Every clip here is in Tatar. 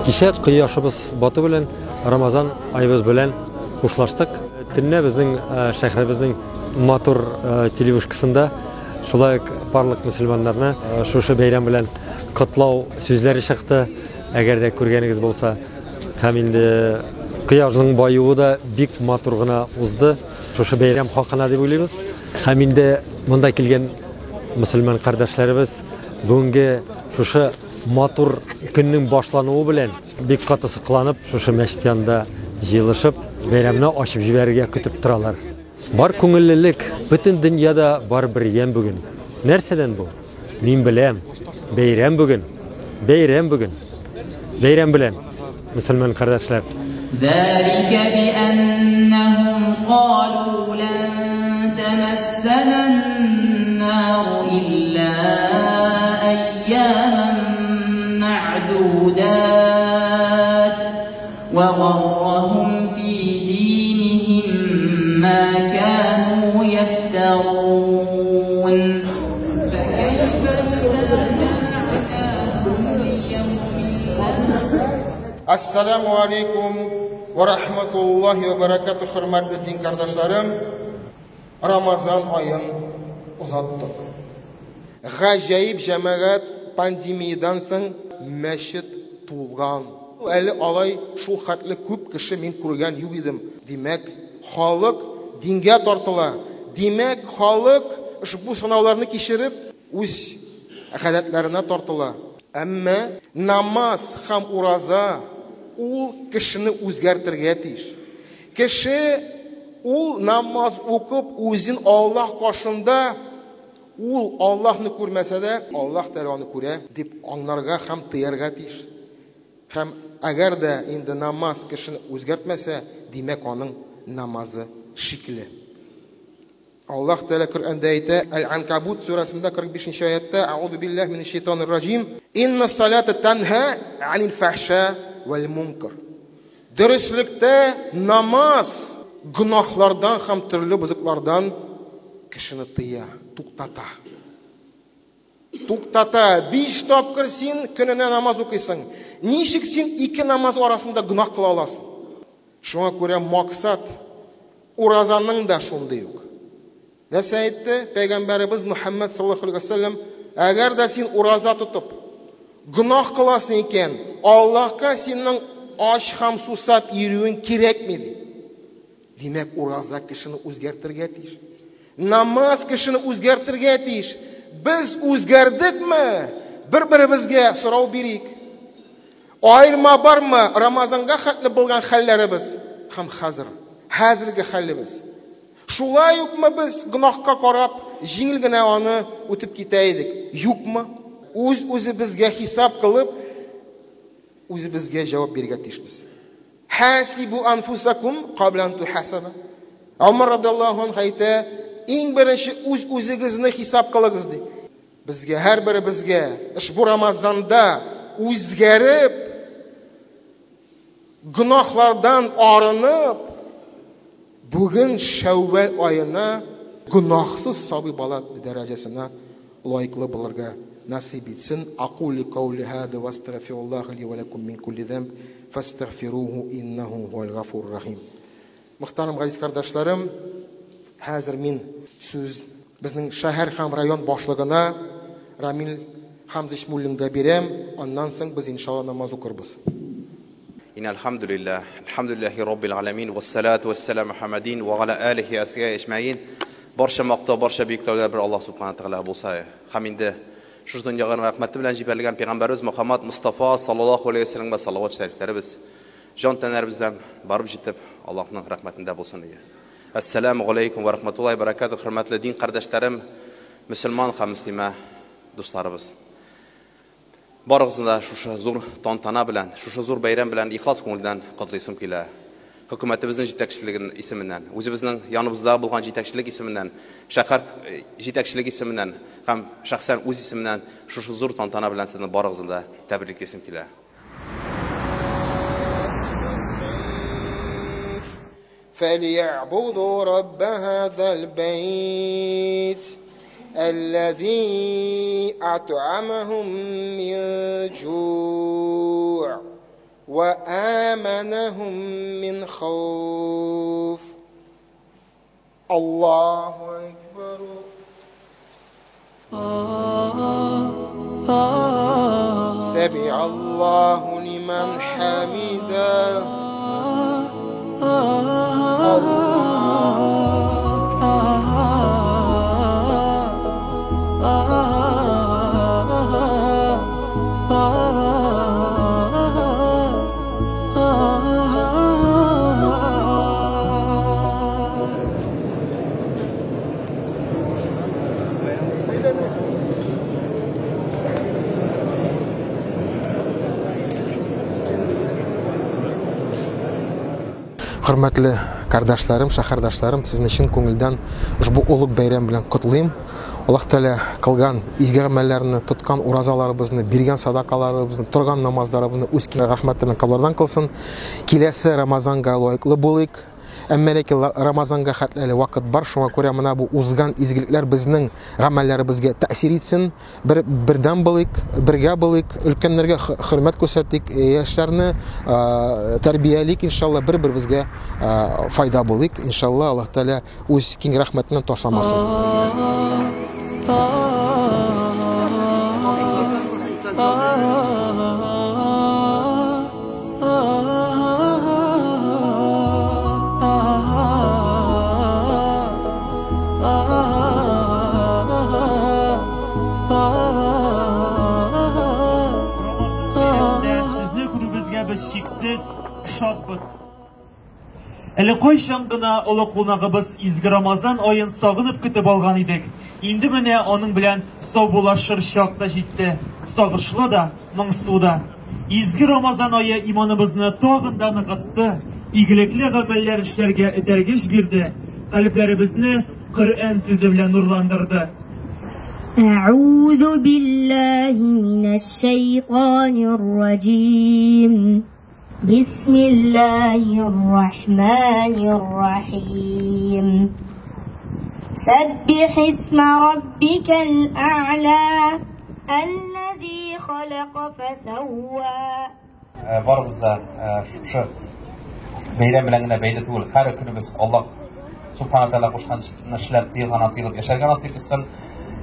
Кичә кояшыбыз бату белән Рамазан аебыз белән хушлаштык. Төнлә безнең шәһәребезнең матур телевышкасында шулай ук барлык мөселманнарны шушы бәйрәм белән котлау сүзләре чыкты. Әгәр дә күргәнегез булса, һәм инде кояшның баюы да бик матур гына узды. Шушы бәйрәм хакына дип уйлыйбыз. Һәм инде монда килгән мөселман кардәшләребез бүгенге шушы матур көннең башлануы белән бик каты сокланып, шушы мәчет янында җыелышып, бәйрәмне ачып җибәрергә көтеп торалар. Бар күңеллелек, бөтен дөньяда бар бер ямь бүген. Нәрсәдән бу? Мин беләм. Бәйрәм бүген. Бәйрәм бүген. Бәйрәм белән, мөселман кардәшләр. ذلك بأنهم قالوا لن تمسنا النار إلا أياما معدودات وغرهم في دينهم ما كانوا يفترون فكيف إذا جمعناهم ليوم لا Ассаламу алейкум ва рахматуллахи ва баракату, хөрмәтле дин кардәшләрем. Рамазан аен озаттык. Гаҗәеп җәмәгать, пандемиядан соң мәчет тулган. Әле алай шул хәтле күп кеше мин күргән юк идем. Димәк, халык дингә тартыла. Димәк, халык ошбу сынауларны кичереп, үз гадәтләренә тартыла. Әмма намаз һәм ураза ул кешене үзгәртергә тиеш. Кеше ул намаз укып, үзен Аллаһ каршында ул Аллаһны күрмәсә дә, Аллаһ Тәгалә аны күрә дип аңларга һәм тыярга тиеш. Һәм әгәр дә инде намаз кешене үзгәртмәсә, димәк, аның намазы шикле. Аллаһ Тәгалә Коръәндә әйтә, Әл-Анкабут сүрәсендә 45 нче аятта, Әгъузу биллаһи минәш шайтанир раҗим, Инна салата танһа анил фахша вәл мункар. Дөреслектә намаз гөнаһлардан һәм төрле бозыклардан кешене тыя, туктата. Туктата. 5 тапкыр син көненә намаз укыйсың. Ничек син ике намаз арасында гөнаһ кыла аласың? Шуңа күрә максат уразаның да шундый ук. Нәрсә әйтте пәйгамбәребез Мухаммад саллаллаху алейхи вәсәлләм? Әгәр дә син ураза тотып, гөнаһ кыласың икән, Аллаһка синең ач һәм сусап йөрүең кирәкми ди. Димәк, ураза кешене үзгәртергә тиеш. Намаз кешене үзгәртергә тиеш. Без үзгәрдекме? Бер-беребезгә сорау бирик. Аерма бармы Рамазанга хәтле булган хәлләребез һәм хәзер, хәзерге хәлебез? Шулай укмы без гөнаһка карап, җиңел генә аны үтеп китә идек? Юкмы? Үз-үзебезгә хисап кылып, үзебезгә җавап бирергә тиешбез. Хасибу анфусакум кабла ан тухасаба. Умар радиаллаһу анһу әйтә, иң беренче үз-үзегезне хисап кылыгыз ди. Безгә, һәрберебезгә ошбу Рамазанда үзгәреп, гөнаһлардан арынып, бүген Шәүвәл аена гөнаһсыз сабый бала дәрәҗәсенә лаеклы булырга насыйп итсен. Акули каули хада ва астагфируллаһ ли ва лакум мин кулли замб фастагфируху иннаху хуал гафур рахим. Мөхтәрәм газиз кардәшләрем, хәзер мин сүз безнең шәһәр һәм район башлыгына Рамил Хамзич Муллинга бирәм, аннан соң без иншалла намаз укырбыз. Инна альхамдулиллах, альхамдулиллахи раббил аламин, вассалату вассаламу Мухаммадин ва аля алихи асхаби әҗмәин. Барча мактау, барча бөекләүләр бер Аллаһ субхана тәгалә булса. Һәм инде шушы дөньяга рәхмәте белән җибәрелгән пәйгамбәребез Мухаммад Мустафа саллаллаһу алейһи ва сәлләмгә салават шәрифләребез җан тәннәребездән барып җитеп, Аллаһның рәхмәтендә булсын иде. Әссәламу алейкум ва рахматуллаһи ва баракатуһ, хөрмәтле дин кардәшләрем, мөселман һәм мөслимә дусларыбыз. Барыгызны да шушы зур тантана белән, шушы зур бәйрәм белән ихлас күңелдән котлыйсым килә. Хөкүмәтебезнең җитәкчелеген исеменнән, үзебезнең яныбызда булган җитәкчелек исеменнән, шәһәр җитәкчелек исеменнән һәм шәхсән үз исемемнән шушы зур тантана белән сезне барыгызны да тәбриклисем килә. فليعبدوا رب هذا البيت الذي أطعمهم من جوع وآمنهم من خوف. الله أكبر. سمع الله لمن حمده. Хөрмәтле кардәшләрем, шәһәрдәшләрем, сезне чын күңелдән ошбу олуг бәйрәм белән котлыйм. Аллаһ Тәгалә кылган изге гамәлләрне, тоткан уразаларыбызны, биргән садакаларыбызны, торган намазларыбызны үз киң рәхмәте белән кабуллардан кылсын. Киләсе Рамазанга лаеклы булыйк. Әмма ләкин Рамазанга хәтле әле вакыт бар, шуңа күрә менә бу узган изгелекләр безнең гамәлләребезгә тәэсир итсен. Бер бердәм булыйк, бергә булыйк, өлкәннәргә хөрмәт күрсәтик, яшьләрне тәрбиялик, иншалла, бер-беребезгә файда булыйк. Иншалла, Аллаһ Тәгалә үз киң рәхмәтеннән ташламасын. Сезне күрүебезгә без чиксез шатбыз. Әле кайчан гына олы кунагыбыз изге Рамазан аен сагынып көтеп алган идек. Инде менә аның белән саубуллашыр чак та җитте. Сагышлы да, моңсу да. Изге Рамазан ае иманыбызны тагын да ныгытты, игелекле гамәлләр эшләргә этәргеч бирде, калебләребезне Коръән сүзе белән нурландырды. أعوذ بالله من الشيطان الرجيم. بسم الله الرحمن الرحيم. سبح اسم ربك الأعلى الذي خلق فسوى. Барыбыз да шушы бәйрәм белән генә бәйле түгел. Һәр көнебез Аллаһ Субхана Тәгалә кушкан эшләп, тыелганнан тыелып яшәргә насыйп итсен.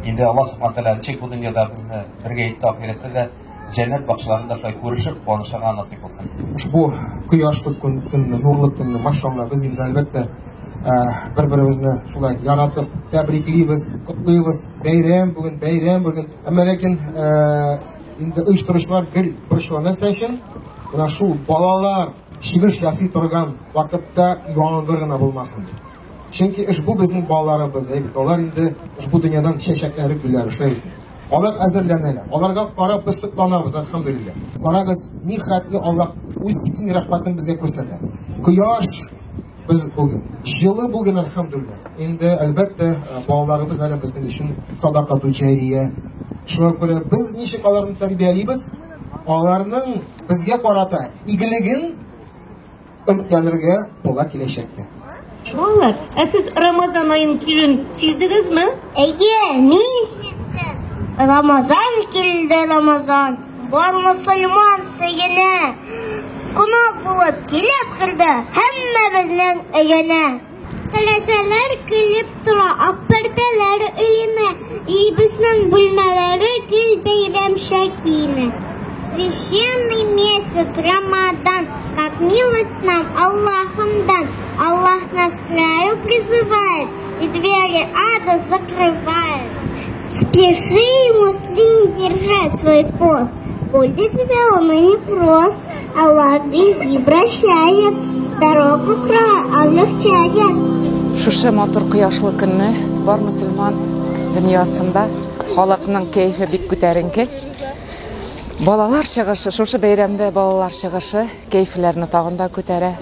Инде Аллаһ Субхана Тәгалә ничек бу дөньяда безне бергә итте, ахирәттә дә җәннәт бакчаларында шулай күрешеп, куанышырга насыйп булсын. Ошбу кояшлы көнне, нурлы көнне, машалла, без инде әлбәттә бер-беребезне шулай яратып тәбриклибез, котлыйбыз. Бәйрәм бүген, бәйрәм бүген. Әмма ләкин инде оештыручылар гел борчыла. Нәрсә өчен? Менә шул балалар чыгыш ясый торган вакытта яңгыр гына булмасын дип. Чөнки ошбу безнең балаларыбыз, әйбит, алар инде ошбу дөньядан чәчәкләре, гөлләре шулай бит. Алар әзерләнәләр. Аларга карап без сокланабыз, әлхәмдүлилләһ. Карагыз, ни хәтле Аллаһ үз киң рәхмәтен безгә күрсәтә. Кояш без бүген, җылы бүген, әлхәмдүлилләһ. Инде әлбәттә балаларыбыз әле безнең өчен садакату җәрия. Шуңа күрә без ничек аларны тәрбиялибез, аларның безгә карата игелеген өметләнергә була киләчәктә. Балалар, ә сез Рамазан аен килүен сиздегезме? Әйе, мин сиздем. Рамазан килде, Рамазан. Бар мөселман сөенә. Кунак булып килеп керде һәммәбезнең өенә. Тәрәзәләр килеп тора, ак пәрдәләр өенә. Өебезнең бүлмәләре гел бәйрәмчә киенә. Священный месяц Рамадан, как милость нам Аллахом дан. Аллах нас к раю призывает и двери ада закрывает. Спеши, муслим, держать свой пост. Будет тебе он и непрост. Аллах грехи прощает, дорогу к раю облегчает. Шушы матур кояшлы көнне бар мөселман дөньясында халыкның кәефе бик күтәренке. Балалар чыгышы, шушы бәйрәмдә балалар чыгышы кәефләрне тагын да күтәрә,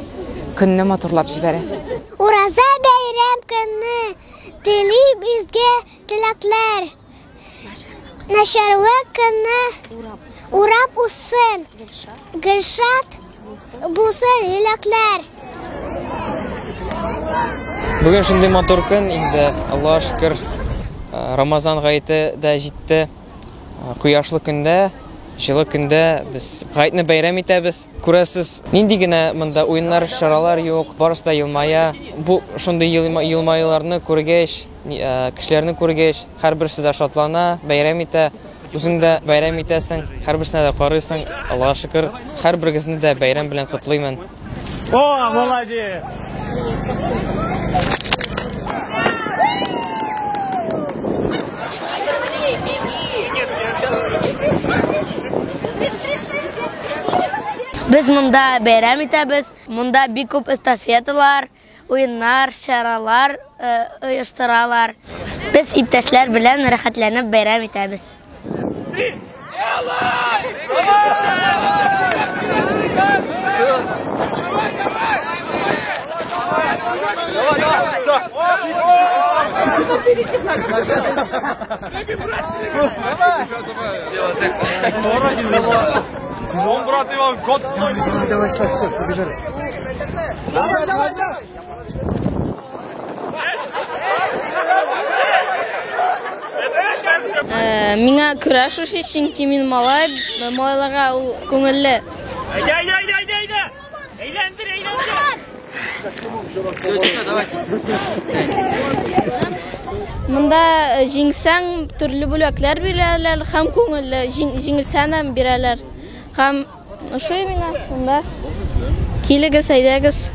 көнне матурлап җибәрә. Ураза бәйрәм көне телим изге теләкләр. Начарлык көне урап узсын. Гөлшат булсын йөрәкләр. Бүген шундый матур көн инде, Аллаһка шөкер, Рамазан гаете дә җитте. Кояшлы көндә, җылы көндә без гаетне бәйрәм итәбез. Күрәсез, нинди генә монда уеннар, чаралар юк, барысы да елмая. Бу шундый елмаюларны күргәч, кешеләрне күргәч, һәрберсе дә шатлана, бәйрәм итә. Үзең дә бәйрәм итәсең, һәрберсенә дә карыйсың. Аллаһка шөкер, һәрберегезне дә бәйрәм белән котлыймын. О, молодец! Без монда бәйрәм итәбез. Монда бик күп эстафеталар, уеннар, чаралар оештыралар. Без иптәшләр белән рәхәтләнеп бәйрәм итәбез. Он, брат, Иван, кот. Давай, все, все, побежали. Давай, давай, давай. Миңа көрәш ошый, чөнки мин малай, малайларга ул күңелле. Әйдә, әйдә, әйдә, әйдә, әйдә. Әйләндер, әйләндер. Монда җиңсәң төрле бүләкләр бирәләр һәм күңелле, җиңелсәң һәм бирәләр. Һәм ошый миңа монда. Килегез, әйдәгез.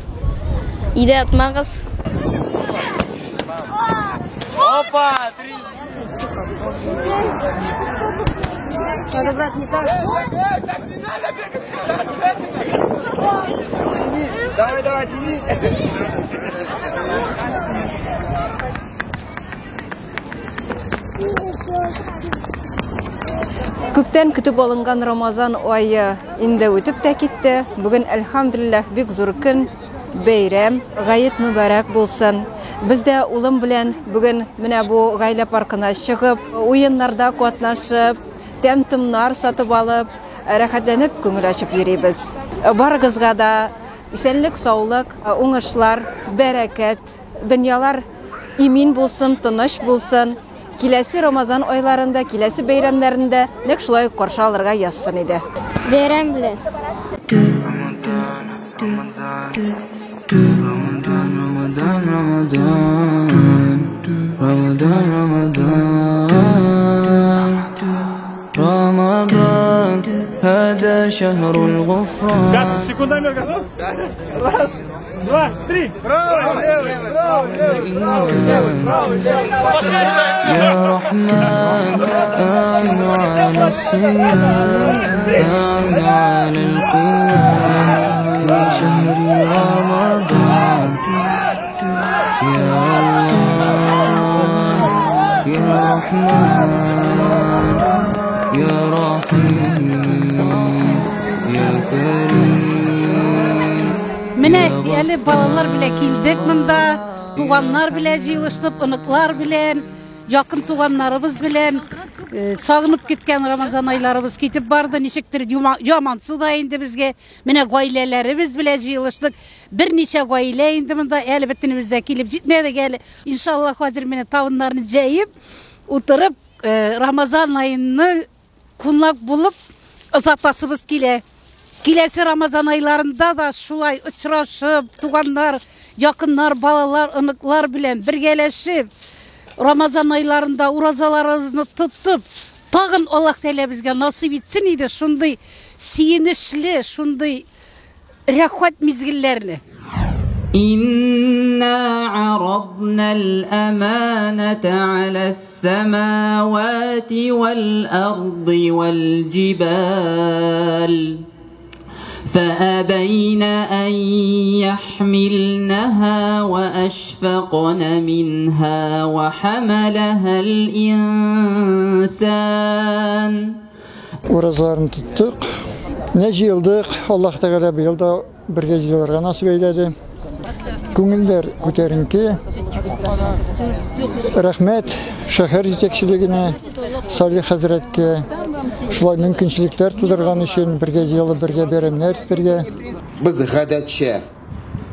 Өйдә ятмагыз. Опа, три. Давай, давай, тяни. Күптән көтеп алынган Рамазан ае инде үтеп тә китте. Бүген, әлхәмдүлилләһ, бик зур көн, бәйрәм, гает мөбарәк булсын. Без дә улым белән бүген менә бу гаилә паркына чыгып, уеннарда катнашып, тәм-томнар сатып алып, рәхәтләнеп күңел ачып йөрибез. Барыгызга да исәнлек, саулык, уңышлар, бәрәкәт, дөньялар имин булсын, тыныч булсын. Киләсе Рамазан айларында, киләсе бәйрәмнәрендә нәкъ шулай ук каршы алырга язсын иде. Бәйрәм белән. Рамадан, Рамадан, Рамадан, Рамадан, Рамадан, هذا شهر الغفران. Так, секундомер готов? Раз, два, три. Право, левый, право, левый, право, левый, право, левый. يا رحمن أعن على الصيام، أعن على القيام في شهر رمضان. يا الله يا رحمن يا رحيم يا كريم. Менә әле балалар белән килдек монда, туганнар белән җыелыштык, оныклар белән, якын туганнарыбыз белән. Сагынып киткән Рамазан айларыбыз китеп барды, ничектер ямансу да инде безгә. Менә гаиләләребез белән җыелыштык. Берничә гаилә инде монда, әле бөтенебез дә килеп җитмәдек әле. Иншалла, хәзер менә табыннарны җәеп, утырып, Рамазан аены кунак булып озатасыбыз килә. Киләсе Рамазан айларында да шулай очрашып, туганнар, якыннар, балалар, оныклар белән бергәләшеп, Рамазан айларында уразаларыбызны тотып, тагын Аллаһ Тәгалә безгә насыйп итсен иде шундый сөенечле, шундый рәхәт мизгелләрне. إنا عرضنا الأمانة على السماوات والأرض والجبال فأبين أن يحملنها وأشفقن منها وحملها الإنسان. Уразаларын тоттык. Менә җыелдык. Аллаһ Тәгалә быел да бергә җыелырга насыйп әйләде. Күңелләр күтәренке. Рәхмәт шәһәр җитәкчелегенә, Салих хәзрәткә шулай мөмкинчелекләр тудырган өчен бергә җыелып, бергә бәйрәмнәр итәргә. Без гадәтчә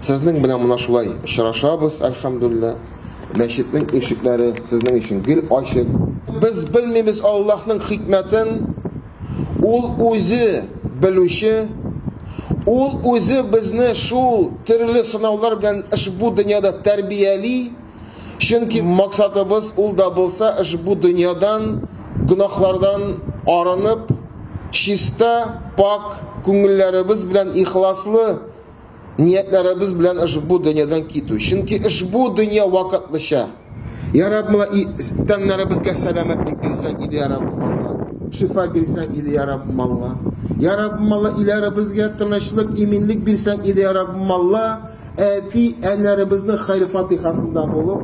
сезнең белән менә шулай очрашабыз, әлхәмдүлилләһ. Мәчетнең ишекләре сезнең өчен гел ачык. Без белмибез Аллаһның хикмәтен, Ул үзе белүче, Ул үзе безне шул төрле сынаулар белән ошбу дөньяда тәрбияли, чөнки максатыбыз ул да булса ошбу дөньядан, гөнаһлардан арынып, чиста, пакь күңелләребез белән ихласлы Ниятләребез белән ошбу дөньядан китү. Чөнки ошбу дөнья вакытлыча. Я Раббым, Алла, тәннәребезгә сәламәтлек бирсәң иде, Я Раббым, Алла. Шифа бирсәң иде, Я Раббым, Алла. Я Раббым, Алла, иләребезгә тынычлык, иминлек бирсәң иде, Я Раббым, Алла. Әти, әннәребезнең хәер-фатихасында булып,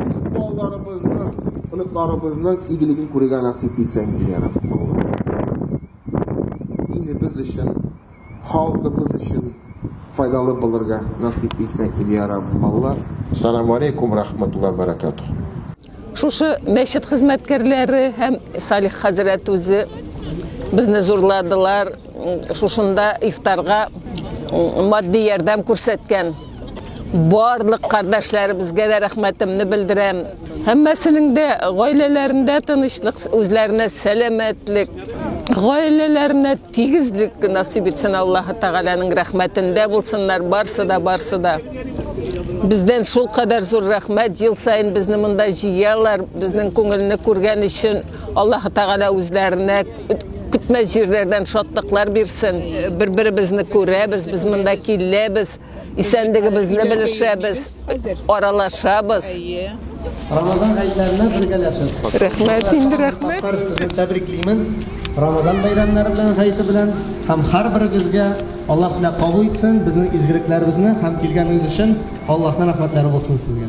үз балаларыбызның, оныкларыбызның игелеген күрергә насыйп итсәң иде, Я Раббым, Алла. Динебез өчен Халкыбыз өчен файдалы булырга насыйп итсәң иде, я Раббым Алла. Сәламу алейкум рахматуллаһи бәрәкәтүһ. Шушы мәчет хезмәткәрләре һәм Салих хәзрәт үзе безне зурладылар. Шушында ифтарга матди ярдәм күрсәткән барлык кардәшләребезгә дә рәхмәтемне белдерәм. Һәммәсенең дә гаиләләрендә тынычлык, үзләренә сәламәтлек, гаиләләренә тигезлек насыйп итсен Аллаһы Тәгаләнең рәхмәтендә булсыннар барсы да, барсы да. Бездән шул кадәр зур рәхмәт, ел саен безне монда җыялар, безнең күңелне күргән өчен Аллаһы Тәгалә үзләренә көтмәс җирләрдән шатлыклар бирсен. Бер-беребезне күрәбез, без монда киләбез. Исәнлегебезне белешәбез, аралашабыз. Рамазан гаетләренә бергәләшеп. Рәхмәт инде, рәхмәт. Сезне тәбриклимен. Рамазан бәйрәмнәре белән, гаете белән һәм һәрберегезгә Аллаһ Тәгалә кабул итсен безнең изгелекләребезне һәм килгәнегез өчен Аллаһның рәхмәтләре булсын сезгә.